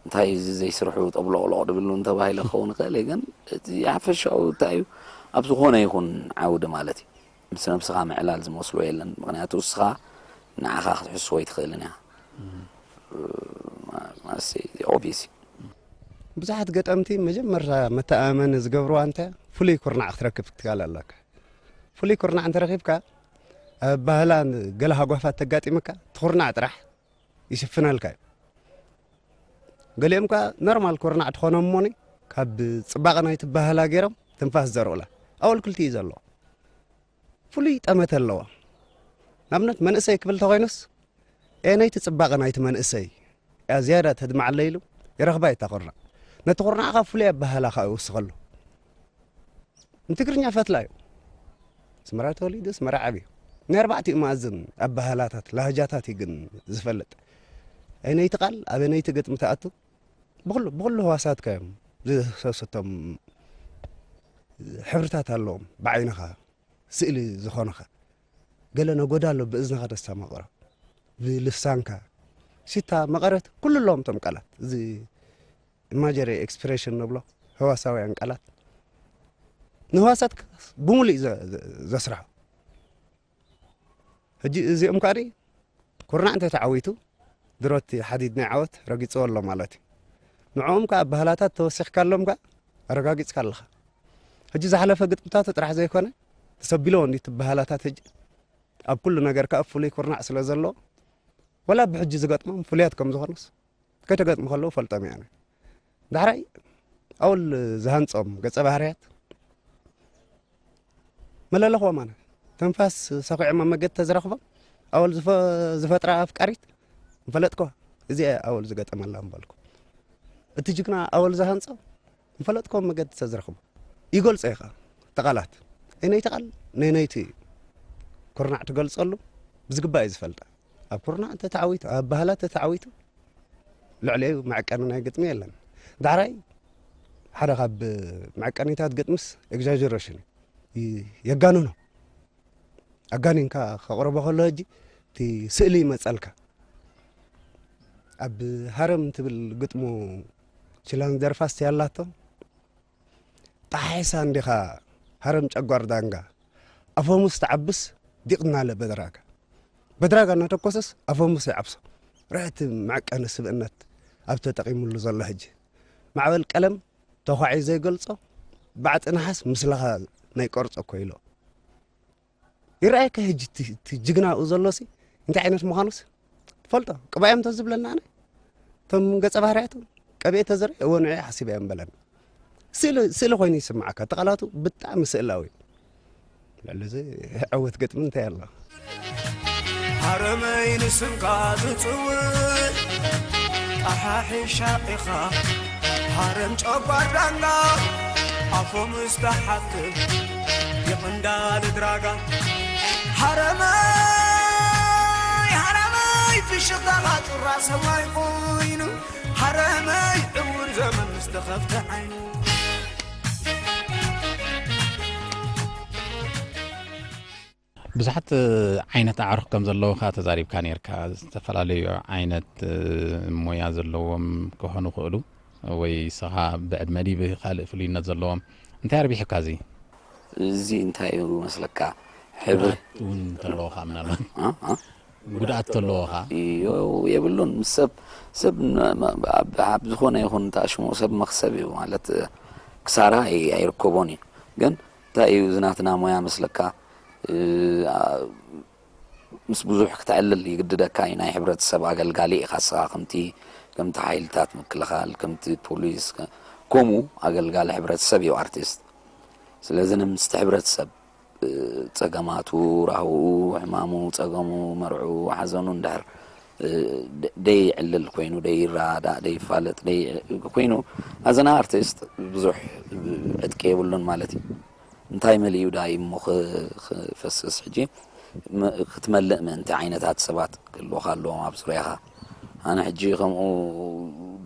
እንታይ እዚ ዘይስርሑ ጠብሎቕሎቕ ድብሉ እንተባሂለ ክኸውን ይኽእል እየ ግን እቲ ሓፈሻዊ እንታይ እዩ ኣብ ዝኾነ ይኹን ዓውዲ ማለት እዩ ምስ ነብስኻ ምዕላል ዝመስሎ የለን ምክንያቱ እስኻ ንዓኻ ክትሕስዎ ኣይትኽእልን እያ ማለትሲ ኦብቪየስ እዩ ብዙሓት ገጠምቲ መጀመርታ መተኣማመኒ ዝገብርዋ እንታይ ፍሉይ ኩርናዕ ክትረክብ ክትካል ኣለካ ፍሉይ ኩርናዕ እንተረኺብካ ኣብ ባህላ ገለ ሃጓፋት ተጋጢመካ ትኹርናዕ ጥራሕ ይሽፍነልካ እዩ ገሊኦም ከኣ ኖርማል ኩርናዕ ትኾኖም እሞኒ ካብ ጽባቐ ናይቲ ባህላ ገይሮም ትንፋስ ዘርኡላ ኣወል ክልቲኡ ዘሎ ፍሉይ ጠመተ ኣለዋ። ንኣብነት መንእሰይ ክብል ተኾይኑስ፣ ኤነይቲ ጽባቐ ናይቲ መንእሰይ እያ ዝያዳ ተድምዓለይ ኢሉ ይረኽባ እያ እታ ኩርናዕ። እቲ ኩርናዕካ ፍሉይ ኣበሃህላ ከዓ ይውስኸሉ። ንትግርኛ ፈትላ እዩ። ኣስመራ ተወሊዱ ኣስመራ ዓብዩ። ናይ ኣርባዕቲኡ መኣዝን ኣበሃህላታት ላህጃታት እዩ ግን ዝፈልጥ። ኣበነይቲ ቃል ኣበነይቲ ግጥሚ ትኣቱ ብኩሉ ብኩሉ ህዋሳትካ እዮም ዝሰሰቶም ሕብርታት ኣለዎም። ብዓይንኻ ስእሊ ዝኾንኻ ገለ ነጎዳ ኣሎ ብእዝንኻ ተስተማቕሮ ብልሳንካ ሽታ መቐረት ኩሉ ኣለዎም እቶም ቃላት። እዚ ኢማጀሪ ኤክስፕሬሽን ንብሎ ህዋሳውያን ቃላት ንህዋሳት ብሙሉእ እዩ ዘ- ዘ- ዘስርሖ። ሕጂ እዚኦም ከዓ ኩርናዕ እንተተዓዊቱ ድሮቲ ሓዲድ ናይ ዓወት ረጊፅዎ ኣሎ ማለት እዩ። ንዕኦም ከዓ ኣባህላታት ተወሲኽካሎም ከዓ ኣረጋጊፅካ ኣለኻ። ሕጂ ዝሓለፈ ግጥምታቱ ጥራሕ ዘይኮነ ተሰቢልዎ እንዲ ትበሃላታት ሕጂ ኣብ ኩሉ ነገር ከዓ ፍሉይ ኩርናዕ ስለ ዘለዎ ወላ ብሕጂ ዝገጥሞም ፍሉያት ከም ዝኾኑስ ከይተገጥሙ ከለዉ ፈልጦም እየ ኣነ። ዳሕራይ ኣውል ዝሃንፆም ገፀ ባህርያት መለለኽዎም ኣነ። ተንፋስ ሰኺዖም ኣብ መገዲ ተዝረኽቦም ኣወል ዝፈ- ዝፈጥራ ኣፍቃሪት ምፈለጥኮ እዚኣ ኣወል ዝገጠመላ ምበልኩ። እቲ ጅግና ኣወል ዝሃንፆ ምፈለጥኮ ኣብ መገዲ ተዝረኽቦ ይገልፆ ኢኻ ተቓላት ነይነይቲ ቃል ነይነይቲ ኩርናዕ ትገልፀሉ ብዝግባእ እዩ ዝፈልጣ። ኣብ ኩርናዕ እንተተዓዊቱ ኣብ ባህላ እንተተዓዊቱ ልዕሊኡ መዐቀኒ ናይ ግጥሚ የለን። ዳሕራይ ሓደ ካብ መዐቀኒታት ግጥምስ ኤግዛጀሬሽን እዩ። ይ- የጋንኖ። ኣጋኒንካ ከቕርቦ ከሎ ሕጂ እቲ ስእሊ ይመፀልካ። ኣብ ሃረም ትብል ግጥሙ ችላን ዘርፋስ ያላቶ ጣሒሳ እንዲኻ ሃረም ጨጓር ዳንጋ ኣፈሙስ ትዓብስ ዲቕ እናለ በድራጋ በድራጋ እናተኮሰስ ኣፈሙስ ይዓብሶ። ርዕቲ መዐቀኒ ስብእነት ኣብ ተጠቒሙሉ ዘሎ ሕጂ ማዕበል ቀለም ተኳዒ ዘይገልጾ ባዕጢ ነሓስ ምስልኻ ናይ ቆርጾ እኮ ኢሎ ይረኣየካ። ሕጂ እቲ እቲ ጅግና ኣብኡ ዘሎ ሲ እንታይ ዓይነት ምዃኑስ ትፈልጦ? ቅባዮም ተዝብለና ኣነ እቶም ገጸ ባህርያቱ ቀብኤ ተዘርእ እወ ንዑ ሓሲበ እዮም በለን። ስእሊ ስእሊ ኮይኑ ይስምዓካ። እቲ ቃላቱ ብጣዕሚ ስእላዊ እዩ። ልዕሊ እዚ ዕውት ግጥሚ እንታይ ኣሎ? ሃረመይ ንስምካ ዝጽውዕ ኣሓሒሻ ኢኻ ሃረም ጨጓር ዳንጋ ኣፎ ምስ ተሓትም ይቕንዳል ድራጋ ሃረመይ ሃረመይ ፍሽኽታኻ ጩራ ሰማይ ኮይኑ ሃረመይ ዕውር ዘመን ምስ ተኸፍተ ዓይኑ ብዙሓት ዓይነት ኣዕሩኽ ከም ዘለውኻ ተዛሪብካ ነርካ። ዝተፈላለዩ ዓይነት ሞያ ዘለዎም ክኾኑ ክእሉ ወይ ስኻ ብዕድመ ዲብ ካልእ ፍሉይነት ዘለዎም እንታይ ኣርቢሕካ እዚ? እዚ እንታይ እዩ መስለካ ሕብር እውን ተለዎ ከዓ ምናልባት ጉድኣት ተለዎ ከዓ የብሉን ምስ ሰብ ሰብ ኣብ ዝኾነ ይኹን ተኣሽሙ ሰብ መክሰብ እዩ ማለት ክሳራ ኣይርከቦን እዩ ግን እንታይ እዩ ዝናትና ሞያ መስለካ ምስ ብዙሕ ክትዕልል ይግድደካ እዩ ናይ ሕብረተሰብ ኣገልጋሊ ኢኻ ስኻ ከምቲ ከምቲ ሓይልታት ምክልኻል ከምቲ ፖሊስ ከምኡ ኣገልጋሊ ሕብረተሰብ እዩ ኣርቲስት ስለዚ ንምስቲ ሕብረተሰብ ጸገማቱ ራህኡ ሕማሙ ጸገሙ መርዑ ሓዘኑ እንድሕር ደይ ዕልል ኮይኑ ደይ ይረዳእ ደይ ይፋለጥ ደይ ኮይኑ ኣዘና ኣርቲስት ብዙሕ ዕጥቂ የብሉን ማለት እዩ እንታይ መሊኡ ዳ እሞ ክፈስስ ሕጂ ክትመልእ ምእንቲ ዓይነታት ሰባት ክህልወካ ኣለዎም ኣብ ዙርያኻ ኣነ ሕጂ ከምኡ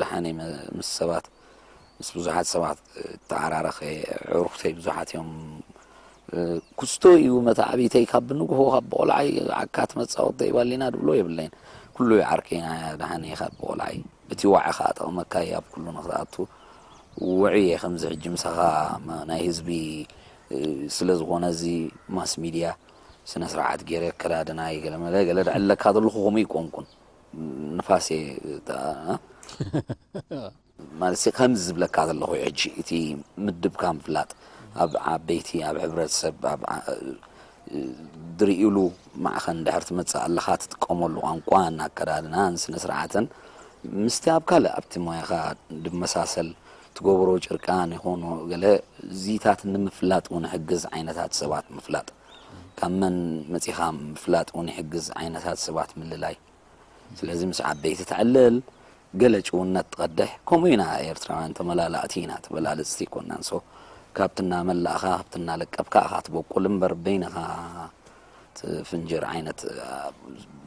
ደሓን ምስ ሰባት ምስ ብዙሓት ሰባት ተዓራረኸ ዕሩኽተይ ብዙሓት እዮም ክስቶ እዩ መታዕቢተይ ካብ ብንግሆ ካብ ብቆልዓይ ዓካ ትመፃወት ዘይባሊና ድብሎ የብለይን ኩሉ ዓርከይ ደሓን እየ ካብ ብቆልዓይ እቲ ዋዒ ከዓ ጠቕመካ ኣብ ኩሉ ንክትኣቱ ውዑይ እየ ከምዚ ሕጂ ምሳኻ ናይ ህዝቢ ስለ ዝኾነ እዚ ማስ ሚድያ ስነ ስርዓት ገይረ ኣከዳድናይ ገለመለ ገለ ድዕለካ ዘለኹ ከምኡ ይቆንቁን ንፋስ እየ ማለት ከምዚ ዝብለካ ዘለኹ ሕጂ እቲ ምድብካ ምፍላጥ ኣብ ዓበይቲ ኣብ ሕብረተሰብ ኣብ ድርእዩሉ ማዕኸን ድሕር ትመፅእ ኣለኻ ትጥቀመሉ ቋንቋ ኣከዳድናን ስነ ስርዓትን ምስቲ ኣብ ካልእ ኣብቲ ሞያኻ ድመሳሰል ትገብሮ ጭርቃን ይኹን ገለ ዚታት ንምፍላጥ እውን ሕግዝ ዓይነታት ሰባት ምፍላጥ ካብ መን መፂኻ ምፍላጥ እውን ይሕግዝ ዓይነታት ሰባት ምልላይ ስለዚ ምስ ዓበይቲ ተዕልል ገለ ጭውነት ትቐድሕ። ከምኡ ኢና ኤርትራውያን፣ ተመላላእቲ ኢና፣ ተበላለጽቲ ኣይኮናን። ሶ ካብቲ እናመላእኻ፣ ካብቲ እናለቀብካ ኢኻ ትበቁል እምበር፣ በይንኻ ትፍንጅር ዓይነት፣ አ፣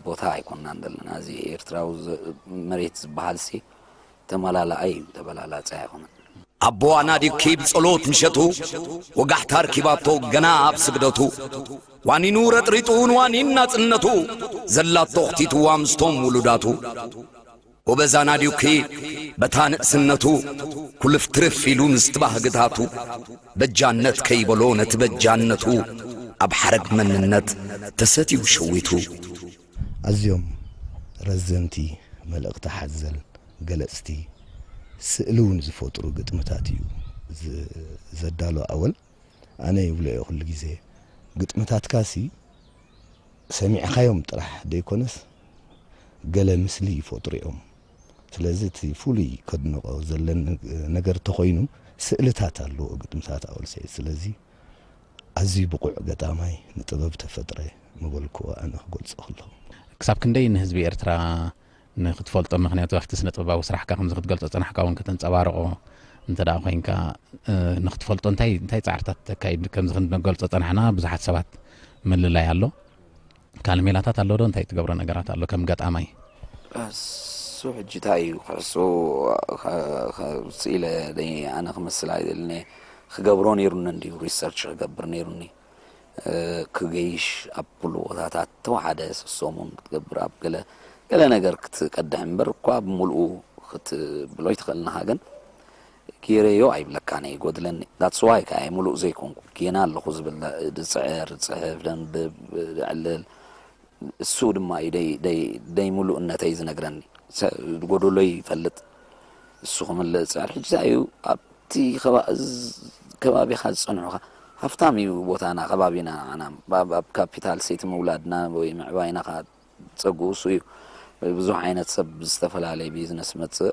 ቦታ ኣይኮናን ዘለና። እዚ ኤርትራዊ ዝ-፣ መሬት ዝበሃልሲ ተመላላኣይ እዩ፣ ተበላላጻይ ኣይኮነን። ኣቦ ኣናዲኪ ብጸሎት ምሸቱ፣ ወጋሕታ ኣርኪባቶ ገና ኣብ ስግደቱ፣ ዋኒኑ ረጥሪጡ ንዋኒን ናጽነቱ፣ ዘላቶ ኣኽቲትዋ ምስቶም ውሉዳቱ። ወበዛ ናዲዩኪ በታ ንእስነቱ፣ ኩልፍ ትርፍ ኢሉ ምስቲ ባህግታቱ፣ በጃነት ከይበሎ ነቲ በጃነቱ፣ ኣብ ሓረግ መንነት ተሰትዩ ሸዊቱ። ኣዝዮም ረዘንቲ፣ መልእኽቲ ሓዘል፣ ገለጽቲ፣ ስእሊ እውን ዝፈጥሩ ግጥምታት እዩ ዝ-፣ ዘዳሎ ኣወል። ኣነ ይብሎ እየ ኩሉ ግዜ፣ ግጥምታትካሲ ሰሚዕኻዮም ጥራሕ ደይኮነስ፣ ገለ ምስሊ ይፈጥሩ እዮም። ስለዚ እቲ ፍሉይ ከድንቖ ዘለኒ ነገር እንተኾይኑ፣ ስእልታት ኣለዎ ግጥምታት ኣወል ሰዒድ። ስለዚ ኣዝዩ ብቑዕ ገጣማይ፣ ንጥበብ ተፈጥረ ምበልክዎ ኣነ ክገልጾ ከለኹ። ክሳብ ክንደይ ንህዝቢ ኤርትራ ንክትፈልጦ፣ ምኽንያቱ ኣብቲ ስነ ጥበባዊ ስራሕካ ከምዚ ክትገልጾ ጸናሕካ እውን ከተንጸባርቖ እንተ ደኣ ኮይንካ፣ እ፣ ንክትፈልጦ እንታይ፣ እንታይ ጻዕርታት ተካይድ? ከምዚ ክንገልጾ ጸናሕና፣ ብዙሓት ሰባት ምልላይ ኣሎ። ካልእ ሜላታት ኣሎ ዶ? እንታይ ትገብሮ ነገራት ኣሎ ከም ገጣማይ? እሱ ሕጂ እንታይ እዩ ክሕሱ፣ ከ-፣ ከ-፣ ስኢለ ደይ-፣ ኣነ ክመስል ኣይደልን እየ። ክገብሮ ነይሩኒ እንድዩ፣ ሪሰርች ክገብር ነይሩኒ። እ፣ ክገይሽ ኣብ ኩሉ ቦታታት ተወሓደ ሰሶሙን ክትገብር ኣብ ገለ፣ ገለ ነገር ክትቀድሕ እምበር እኳ ብምልኡ ክትብሎ ይትኽእል ንኻ ግን ገይረዮ ኣይብለካን እየ፣ ይጎድለኒ። That's why ከኣ እየ ምሉእ ዘይኮንኩ፣ ጌና ኣለኹ ዝብል፣ ዝጽዕር፣ ዝጽሕፍ፣ ደንብብ፣ ዘዕልል፣ እሱ ድማ እዩ ደይ-፣ ደይ-፣ ደይ ምሉእነተይ ዝነግረኒ። ሰ-፣ ጎደሎይ ይፈልጥ፣ እሱ ክምልእ ዝጽዕር። ሕጂ እንታይ እዩ፣ ኣብቲ ከባ-፣ ዝ-፣ ከባቢኻ ዝጸንሑኻ፣ ሃፍታም እዩ ቦታና፣ ከባቢና ንዓና። ኣብ፣ ኣብ ካፒታል ሰይቲ ምውላድና ወይ ምዕባይና ከኣ ጸግኡ እሱ እዩ። ብዙሕ ዓይነት ሰብ ብዝተፈላለየ ቢዝነስ መጽእ፣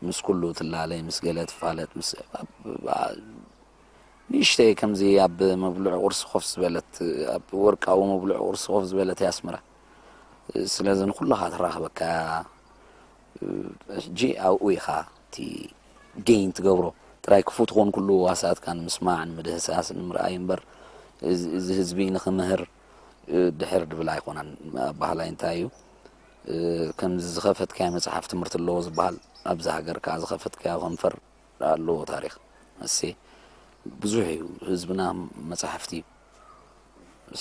ምስ ኩሉ ትላለይ፣ ምስ ገለ ትፋለጥ፣ ምስ፣ ኣብ፣ ኣ-፣ ንእሽተይ ከምዚ ኣብ መብልዕ ቁርሲ ኮፍ ዝበለት፣ ኣብ ወርቃዊ መብልዕ ቁርሲ ኮፍ ዝበለት እያ ኣስመራ። ስለዚ ንኩላኻ ተራኽበካ እያ። ሕጂ ኣብኡ ኢኻ እቲ ጌን ትገብሮ። ጥራይ ክፉት ትኾን ኩሉ ዋሳትካ ንምስማዕ፣ ንምድህሳስ፣ ንምርኣይ እምበር፣ እዚ፣ እዚ ህዝቢ ንኽምህር፣ ድሕር ድብል ኣይኮነን። ኣባህላይ እንታይ እዩ? ከምዚ ዝኸፈትካዮ መጽሓፍ ትምህርቲ ኣለዎ ዝበሃል፣ ኣብዚ ሃገር ከኣ ዝኸፈትካዮ ከንፈር ኣለዎ ታሪኽ። እሲ ብዙሕ እዩ፣ ህዝብና መጻሕፍቲ እዩ።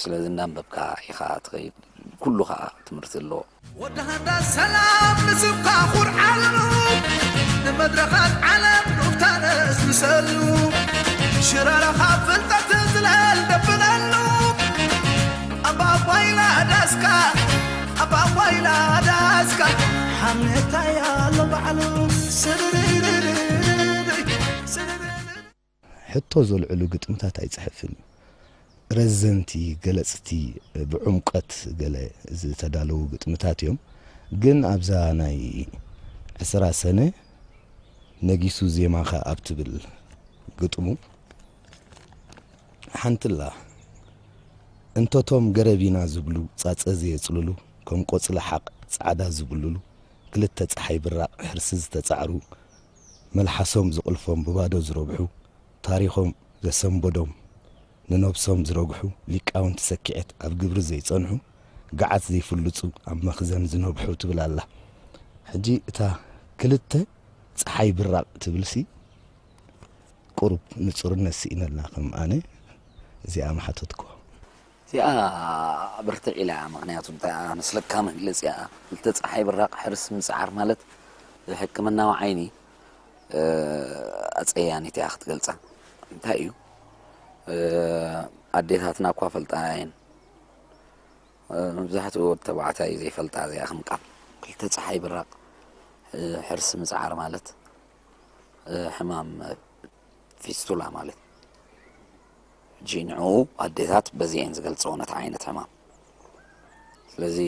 ስለዚ እናንበብካ ኢኻ ትኸይድ፣ ኩሉ ኸኣ ትምህርቲ ኣለዎ። ወዲ ሃንዳ ሰላም ንስብካ ኩርዓሉ፣ ንመድረኻት ዓለም ሩፍታ ነስንሰሉ፣ ሽራራኻ ፍልጠት ዝለል ደብለሉ። ኣባ ጓይላ ዳስካ፣ ኣባ ጓይላ ዳስካ፣ ሓሜታ ያሎ ባዕሉ። ስርርርርርርይ፣ ስርርርርርይ። ሕቶ ዘልዕሉ ግጥምታት ኣይጽሕፍን እዩ። ረዘንቲ፣ ገለጽቲ፣ ብዕምቀት ገለ ዝተዳለዉ ግጥምታት እዮም። ግን ኣብዛ ናይ ዕስራ ሰነ ነጊሱ ዜማኻ ኣብ ትብል ግጥሙ ሓንትላ፣ እንተቶም ገረቢና ዝብሉ ጻጸ ዘየጽልሉ፣ ከም ቆጽሊ ሓቕ ጻዕዳ ዝብልሉ፣ ክልተ ጸሓይ ብራቕ ሕርሲ ዝተጻዕሩ፣ መልሓሶም ዝቕልፎም ብባዶ ዝረብሑ፣ ታሪኾም ዘሰንበዶም፣ ንነብሶም ዝረግሑ፣ ሊቃውንቲ ሰኪዐት ኣብ ግብሪ ዘይጸንሑ፣ ገዓት ዘይፍልጹ ኣብ መኽዘን ዝነብሑ ትብል ኣላ። ሕጂ እታ ክልተ ጸሓይ ብራቕ ትብልሲ ቁሩብ ንጹርነት ስኢነልና ከም ኣነ እዚኣ ምሓተትኩ። እዚኣ ብርትዕ ኢላ እያ፣ ምኽንያቱ እንታይ እያ መስለካ መግለጺኣ፣ ክልተ ጸሓይ ብራቕ ሕርሲ ምጽዓር ማለት ብሕክምናዊ ዓይኒ፣ እ፣ ኣጸያኒት እያ ክትገልጻ። እንታይ እዩ? እ፣ ኣዴታትና እኳ ፈልጣ እየን። እ፣ መብዛሕትኡ ወዲ ተባዕታይ ዘይፈልጣ እዚኣ ከም ቃል። ክልተ ጸሓይ ብራቕ፣ እ፣ ሕርሲ ምጽዓር ማለት፣ እ፣ ሕማም፣ እ፣ ፊስቱላ ማለት። ሕጂ ንዕኡ ኣዴታት በዚ እየን ዝገልጽኦ ነቲ ዓይነት ሕማም። ስለዚ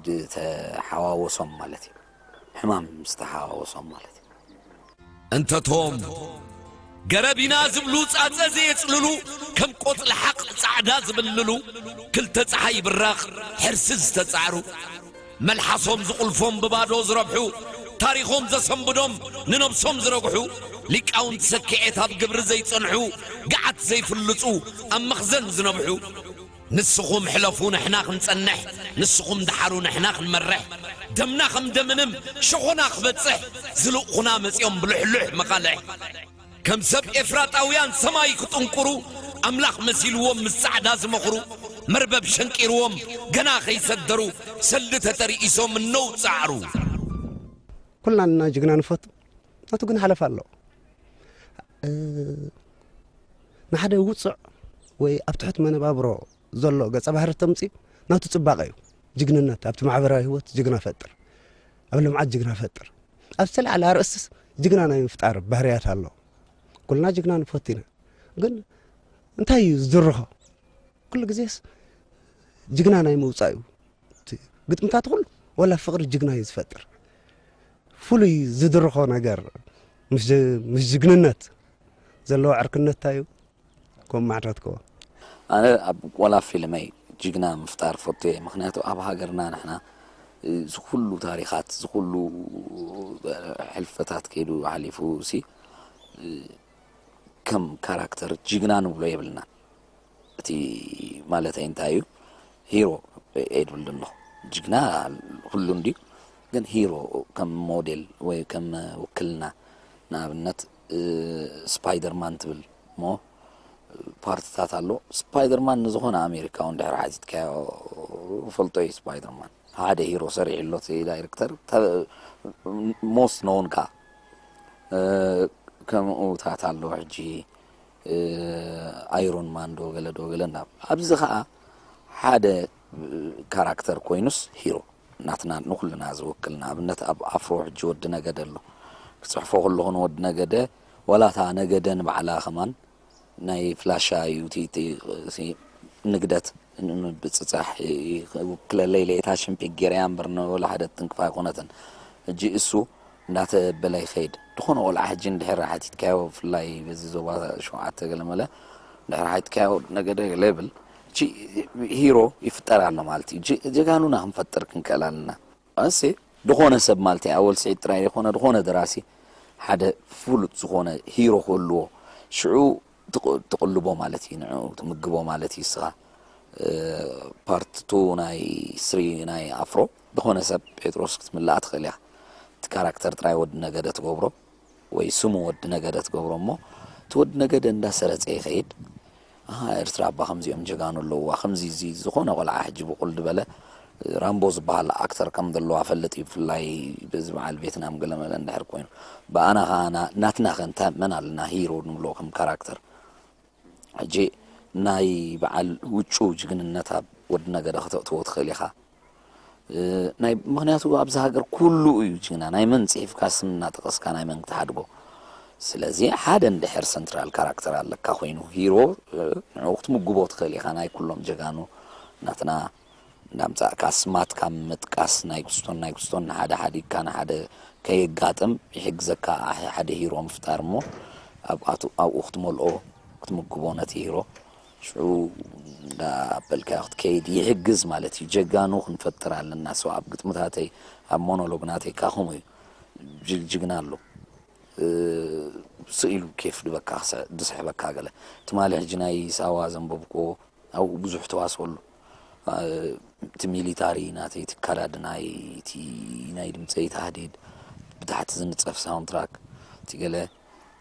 ዝተሓዋወሶም ማለት እዩ። ሕማም ዝተሓዋወሶም ማለት እዩ። እንተቶም ገረቢና ዝብሉ ጻጸ ዘየጽልሉ፣ ከም ቆጽሊ ሓቕ ጻዕዳ ዝብልሉ፣ ክልተ ጸሓይ ብራቕ ሕርሲ ዝተጻዕሩ፣ መልሓሶም ዝቑልፎም ብባዶ ዝረብሑ፣ ታሪኾም ዘሰንብዶም ንነብሶም ዝረግሑ፣ ሊቃውንቲ ሰኪዔት ኣብ ግብሪ ዘይጸንሑ፣ ገዓት ዘይፍልጹ ኣብ መኽዘን ዝነብሑ። ንስኹም ሕለፉ ንሕና ክንጸንሕ፣ ንስኹም ደሓሩ ንሕና ክንመርሕ። ደምና ከም ደምንም ሸኾና ክበጽሕ፣ ዝልእኹና መጺኦም ብልሕሉሕ መቓልሕ። ከም ሰብ ኤፍራጣውያን ሰማይ ክጥንቁሩ፣ ኣምላኽ መሲልዎም ምስ ጻዕዳ ዝመኽሩ፣ መርበብ ሸንቂርዎም ገና ከይሰደሩ፣ ሰልዲ ተተርኢሶም እነው ጻዕሩ። ኩልና ንና ጅግና ንፈቱ፣ ናቱ ግን ሓለፋ ኣለዎ። እ፣ ንሓደ ውጹዕ ወይ ኣብ ትሑት መነባብሮ ዘሎ ገጸ ባህሪ ተምጺእ ናቱ ጽባቐ እዩ። ጅግንነት ኣብቲ ማሕበራዊ ህይወት ጅግና ፈጥር፣ ኣብ ልምዓት ጅግና ፈጥር፣ ኣብ ዝተለዓለ ኣርእስትስ ጅግና ናይ ምፍጣር ባህርያት ኣሎ። ኩልና ጅግና ንፈቱ ኢና። ግን እንታይ እዩ ዝድርኾ? ኩሉ ግዜስ ጅግና ናይ ምውጻእ እዩ። እቲ ግጥምታት ኩሉ ወላ ፍቕሪ ጅግና እዩ ዝፈጥር። ፍሉይ ዝድርኾ ነገር ምስ ጅ-፣ ምስ ጅግንነት ዘለዎ ዕርክነት እንታይ እዩ? ከም ማዕረትክዎ። ኣነ ኣብ ወላ ፊልመይ ጅግና ምፍጣር ፈቱ እየ። ምኽንያቱ ኣብ ሃገርና ንሕና፣ እ፣ ዝኹሉ ታሪኻት፣ ዝኹሉ፣ እ፣ ሕልፈታት ከይዱ ሓሊፉ ሲ፣ እ፣ ከም ካራክተር ጅግና ንብሎ የብልና። እቲ ማለተይ እንታይ እዩ? ሂሮ እየ ድብል ዘለኹ። ጅግና ኩሉ እንድዩ፣ ግን ሂሮ ከም ሞዴል ወይ ከም ውክልና፣ ንኣብነት፣ እ፣ ስፓይደርማን ትብል እሞ ፓርትታት ኣሎ። ስፓይደርማን ንዝኾነ ኣሜሪካዊ እንድሕር ሓቲትካዮ ፈልጦ እዩ። ስፓይደርማን ሓደ ሂሮ ሰሪሑ ኣሎ እቲ ዳይሬክተር፣ ተ-፣ ሞስት ኖውን ከኣ፣ እ፣ ከምኡታት ኣሎ። ሕጂ፣ እ፣ ኣይሮን ማን ዶ ገለ ዶ ገለ እንዳ፣ ኣብዚ ኸኣ ሓደ፣ እ፣ ካራክተር ኮይኑስ ሂሮ ናትና ንኹልና ዝውክል። ንኣብነት ኣብ ኣፍሮ ሕጂ ወዲ ነገደ ኣሎ። ክጽሕፎ ከለኹ ንወዲ ነገደ፣ ዋላ እታ ነገደ ንባዕላ ከማን ናይ ፍላሻ እዩ እቲ፣ እቲ፣ እቲ ንግደት ንምብጽጻሕ ይውክለለይ ኢለ እታ ሽምፒግ ገይረያ እምበር ንወላ ሓደ ትንክፍ ኣይኮነትን። ሕጂ እሱ እንዳተበለ ይኸይድ። ዝኾነ ቆልዓ ሕጂ እንድሕር ሓቲትካዮ፣ ብፍላይ በዚ ዞባ ሸውዓተ ገለመለ እንድሕር ሓቲትካዮ፣ ነገደ ገለ ይብል። እቺ ሂሮ ይፍጠር ኣሎ ማለት እዩ። ጀ-፣ ጀጋኑና ክንፈጥር ክንክእል ኣለና። ኣሴ፣ ዝኾነ ሰብ ማለት እዩ፣ ኣወል ስዒድ ጥራይ ዘይኮነ፣ ዝኾነ ደራሲ ሓደ ፍሉጥ ዝኾነ ሂሮ ክህልዎ፣ ሽዑ ትቕ-፣ ትቕልቦ ማለት እዩ፣ ንዕኡ ትምግቦ ማለት እዩ። እስኻ፣ እ፣ ፓርት ቱ ናይ ስሪ ናይ ኣፍሮ፣ ዝኾነ ሰብ ጴጥሮስ ክትምላእ ትኽእል እያ። እቲ ካራክተር ጥራይ ወዲ ነገደ ትገብሮ፣ ወይ ስሙ ወዲ ነገደ ትገብሮ እሞ፣ እቲ ወዲ ነገደ እንዳሰረጸ ይኸይድ። ኣሃ፣ ኤርትራ እባ ከምዚኦም ጀጋኑ ኣለውዋ፣ ከምዚ እዚ ዝኾነ ቆልዓ ሕጂ ብቑል ዝበለ ራምቦ ዝበሃል ኣክተር ከም ዘለዋ ፈልጥ እዩ፣ ብፍላይ በዚ በዓል ቬትናም ገለመለ እንድሕር ኮይኑ። ብኣና ኸኣ ና-፣ ናትና ኸ እንተ መን ኣለና ሂሮ ንብሎ ከም ካራክተር? ሕጂ ናይ በዓል ውጩ ጅግንነት ኣብ ወዲ ነገደ ከተእትዎ ትኽእል ኢኻ። እ፣ ናይ፣ ምኽንያቱ ኣብዚ ሃገር ኩሉ እዩ ጅግና። ናይ መን ጽሒፍካ ስም እናጠቐስካ ናይ መን ክትሓድጎ? ስለዚ ሓደ እንድሕር ሰንትራል ካራክተር ኣለካ ኮይኑ ሂሮ፣ እ፣ ንዕኡ ክትምግቦ ትኽእል ኢኻ። ናይ ኩሎም ጀጋኑ ናትና እንዳምጻእካ ኣስማት ካብ ምጥቃስ ናይ ክስቶን ናይ ክስቶን ንሓደ ሓዲግካ ንሓደ ከየጋጥም ይሕግዘካ። ኣሕ-፣ ሓደ ሂሮ ምፍጣር እሞ ኣብ ኣቱ-፣ ኣብኡ ክትመልኦ ክትምግቦ ነቲ ሂሮ ሽዑ እንዳበልካዮ ክትከይድ ይሕግዝ ማለት እዩ። ጀጋኑ ክንፈጥር ኣለና። ሰው ኣብ ግጥምታተይ ኣብ ሞኖሎግ ናተይ ካኹም እዩ ጅግ-፣ ጅግና ኣሎ። እ፣ ስኢሉ ኬፍ ድበካ ክስዕ-፣ ድስሕበካ ገለ። ትማሊ ሕጂ ናይ ሳዋ ዘንበብኩዎ ኣብኡ ብዙሕ ተዋስኦ ኣሎ። እ፣ እቲ ሚሊታሪ ናተይ፣ እቲ ኣከዳድናይ፣ እቲ ናይ ድምፀይ ታህዲድ፣ ብታሕቲ ዝንፀፍ ሳውንድ ትራክ፣ እቲ ገለ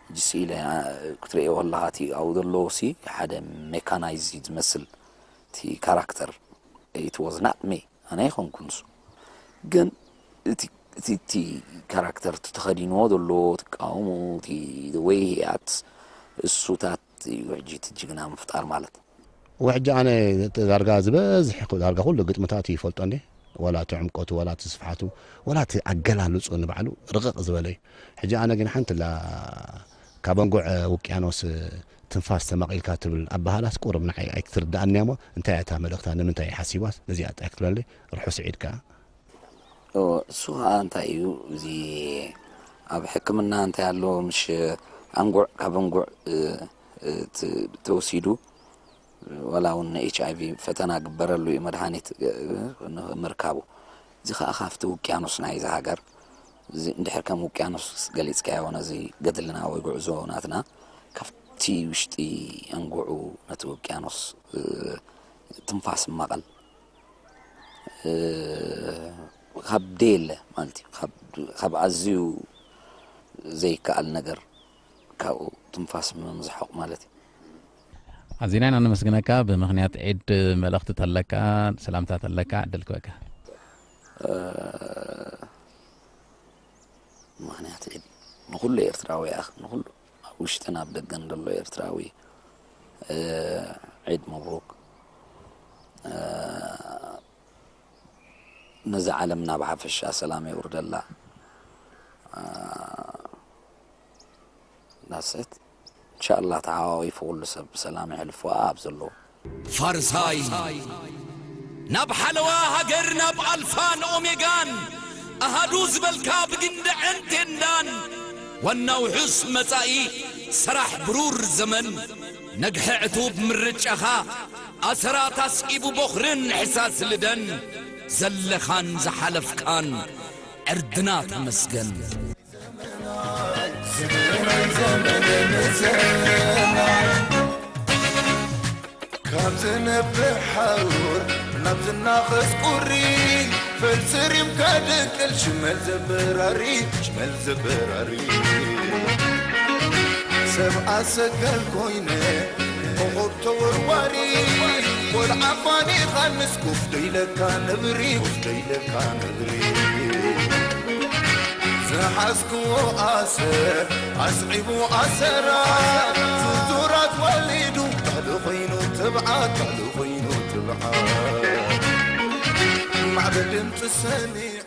ሕጂ ስኢለ፣ እ፣ ክትርእዮ ከለኻ እቲ ኣብኡ ዘለዎ ሲ ሓደ ሜካናይዝ እዩ ዝመስል እቲ ካራክተር። It was not me፣ ኣነ ኣይኮንኩን እሱ። ግን እቲ፣ እቲ፣ እቲ ካራክተር፣ እቲ ተኸዲንዎ ዘሎ፣ እቲ ቃውሙ፣ እቲ the way he acts፣ እሱታት እዩ ሕጂ እቲ ጅግና ምፍጣር ማለት። ወሕጂ ኣነ ዳርጋ ዝበዝሕ፣ ዳርጋ ኩሉ ግጥምታት ይፈልጦ እንዴ? ዋላ እቲ ዕምቆቱ፣ ዋላ እቲ ስፍሓቱ፣ ዋላ እቲ ኣገላልጹ ንባዕሉ ርቕቕ ዝበለ እዩ። ሕጂ ኣነ ግን ሓንቲ ላ ካብ ኣንጉዕ ውቅያኖስ ትንፋስ ተማቒልካ ትብል ኣበሃላስ ቁሩብ ንዓይ ኣይትርድኣንያ እሞ፣ እንታይ እያ እታ መልእኽታ? ንምንታይ ሓሲባስ? ነዚኣ ጥራይ ክትብለለይ ርሑስ ዒድ ከኣ። ኦ፣ እሱ ኸኣ እንታይ እዩ፣ እዚ ኣብ ሕክምና እንታይ ኣሎ፣ ምሽ ኣንጉዕ፣ ካብ ኣንጉዕ፣ እ፣ እ፣ ት-፣ ተወሲዱ፣ ዋላ እውን ን ኤች ኣይ ቪ ፈተና ግበረሉ እዩ መድሃኒት፣ እ፣ ንምርካቡ። እዚ ኸኣ ካብቲ ውቅያኖስ ናይዚ ሃገር፣ እዚ እንድሕር ከም ውቅያኖስ ገሊጽካዮ፣ ነዚ ገድልና ወይ ጉዕዞ ናትና ካብቲ ውሽጢ ኣንጉዑ ነቲ ውቅያኖስ፣ እ፣ ትንፋስ ማቐል፣ እ፣ ካብ ደየለ ማለት እዩ፣ ካብ፣ ካብ ኣዝዩ ዘይከኣል ነገር ካብኡ ትንፋስ ምምዝሖቕ ማለት እዩ። ኣዚና ኢና ነመስግነካ። ብምኽንያት ዒድ መልእኽቲ ተለካ፣ ሰላምታ ተለካ፣ ዕድል ክበካ። እ፣ ምኽንያት ዒድ ንኹሉ ኤርትራዊ ይኣኽ-፣ ንኹሉ ኣብ ውሽጥን ኣብ ደገን ዘሎ ኤርትራዊ፣ እ፣ ዒድ መብሩክ። እ፣ ነዛ ዓለምና ብሓፈሻ ሰላም የውርደላ። እ፣ ዳሰት እንሻላ ተሓዋዊፉ ኩሉ ሰብ ብሰላም የሕልፎ ኣብ ዘለዎ። ፋርሳይ፣ ናብ ሓለዋ ሃገር፣ ናብ ኣልፋን ኦሜጋን፣ ኣሃዱ ዝበልካ ብግንደዐን ቴንዳን፣ ዋናው ሑስ መጻኢ፣ ሰራሕ ብሩር ዘመን፣ ነግሐ ዕቱብ ምርጫኻ፣ ኣሰራት ኣስዒቡ ቦኽርን ሕሳስ ልደን፣ ዘለኻን ዝሓለፍካን ዕርድና ተመስገን። ካብ ዝነብሕ ሓሩር ናብ ዝናኸስ ቁሪ፣ ፈልሲ ሪምካ ደቅል ሽመል ዘበራሪ፣ ሽመል ዘበራሪ። ሰብ ኣሰገል ኮይነ ኮኸብ ተወርዋሪ፣ ቆልዓ ፋን ዮሃንስ ኮፍ ዶ ኢለካ ነብሪ፣ ኮፍ ዶ ኢለካ ነብሪ። ዝሓዝክዎ ኣሰር ኣስዒቡ ኣሰራ፣ ዝዙራት ወሊዱ፣ ቃሉ ኮይኑ ትብዓት፣ ቃሉ ኮይኑ ትብዓት። ማዕበል ድምፂ ሰሚዕ